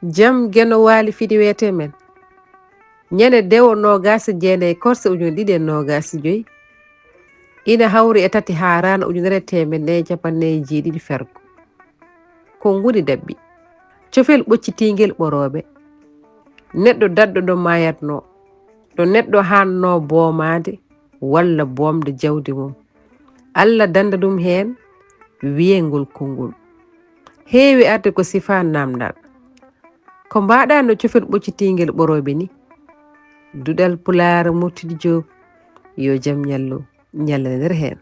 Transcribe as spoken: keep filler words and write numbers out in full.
Jam Geno Waali Fidi wiyetee men. Ñande dewo noogaas e jeenayi korse ujunere ɗiɗi e noogaas e joy, ina hawri e tati haaraana ujunere e teemedde nayi e cappanɗe nayi e jeeɗiɗi fergo. Ko ngoni dabbi? Cofel ɓoccitiingel ɓorooɓe. Neɗɗo daɗɗo ɗo maayatnoo, ɗo neɗɗo haannoo boomaade walla boomde jawdi mum. Alla dannda ɗum heen, wiyee ngol konngol. Heewi arde ko sifaa naamndal. Ko mbaɗaa no cofel ɓoccitiingel ɓorooɓe ni? Duɗal Pulaar Murtidi Joob, yo jam ñallu ñallandir heen.